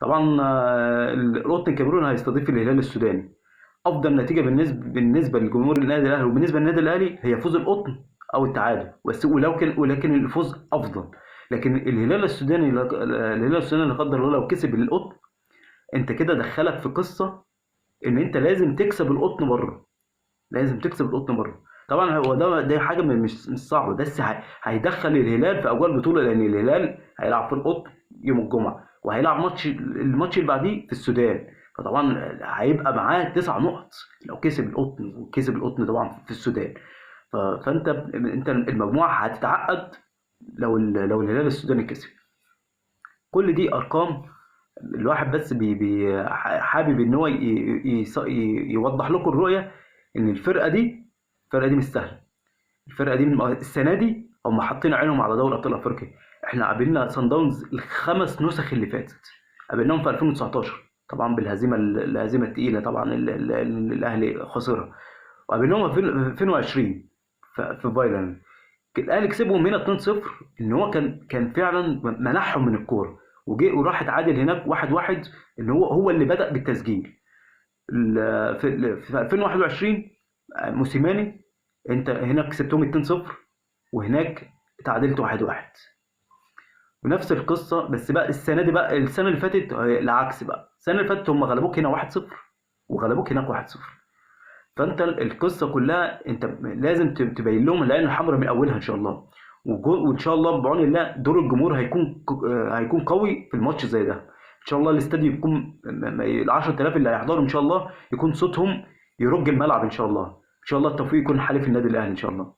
طبعا القطن الكاميروني هيستضيف الهلال السوداني. افضل نتيجة بالنسبة لجمهور النادي الاهلي وبالنسبة للنادي الاهلي هي فوز القطن او التعادل، بس ولكن الفوز افضل. لكن الهلال السوداني لا قدر الله لو كسب القطن، انت كده دخلك في قصة ان انت لازم تكسب القطن بره، لازم تكسب القطن بره. طبعا هو ده حاجة مش صعبة، بس هيدخل الهلال في اجواء البطولة، لان الهلال هيلعب في القطن يوم الجمعة وهيلعب الماتش اللي بعديه في السودان، فطبعا هيبقى معاه 9 نقط لو كسب القطن، وكسب القطن طبعا في السودان. فانت المجموعة هتتعقد لو الهلال السوداني كسب. كل دي ارقام الواحد بس بي حابب ان هو يوضح لكم الرؤية، ان الفرقة دي مش سهلة. الفرقة دي السنة دي هم حاطين عينهم على دوري ابطال افريقيا. احنا قابلنا سان داونز ال5 نسخ اللي فاتت، قابلناهم في 2019 طبعا بالهزيمة الهزيمة الثقيلة طبعا الاهلي خسرها، وقابلناهم في 2020 في فايلاند، الاهلي كسبهم هنا 2-0، ان هو كان فعلا منحهم من الكورة، وجه وراح اتعادل هناك 1-1، ان هو اللي بدأ بالتسجيل. في 2021 موسيماني انت هناك كسبتهم 2-0 وهناك تعادلت 1-1، ونفس القصة. بس بقى السنة دي بقى، السنة اللي فاتت العكس بقى، السنة اللي فاتت هم غلبوك هنا 1-0 وغلبوك هناك 1-0. فانت القصة كلها انت لازم تبين لهم العين الحمراء من اولها ان شاء الله، وان شاء الله بعون الله دور الجمهور هيكون قوي في الماتش زي ده ان شاء الله. الاستاد يكون ال 10000 اللي هيحضروا ان شاء الله يكون صوتهم يرج الملعب ان شاء الله. ان شاء الله التوفيق يكون حليف النادي الاهلي ان شاء الله.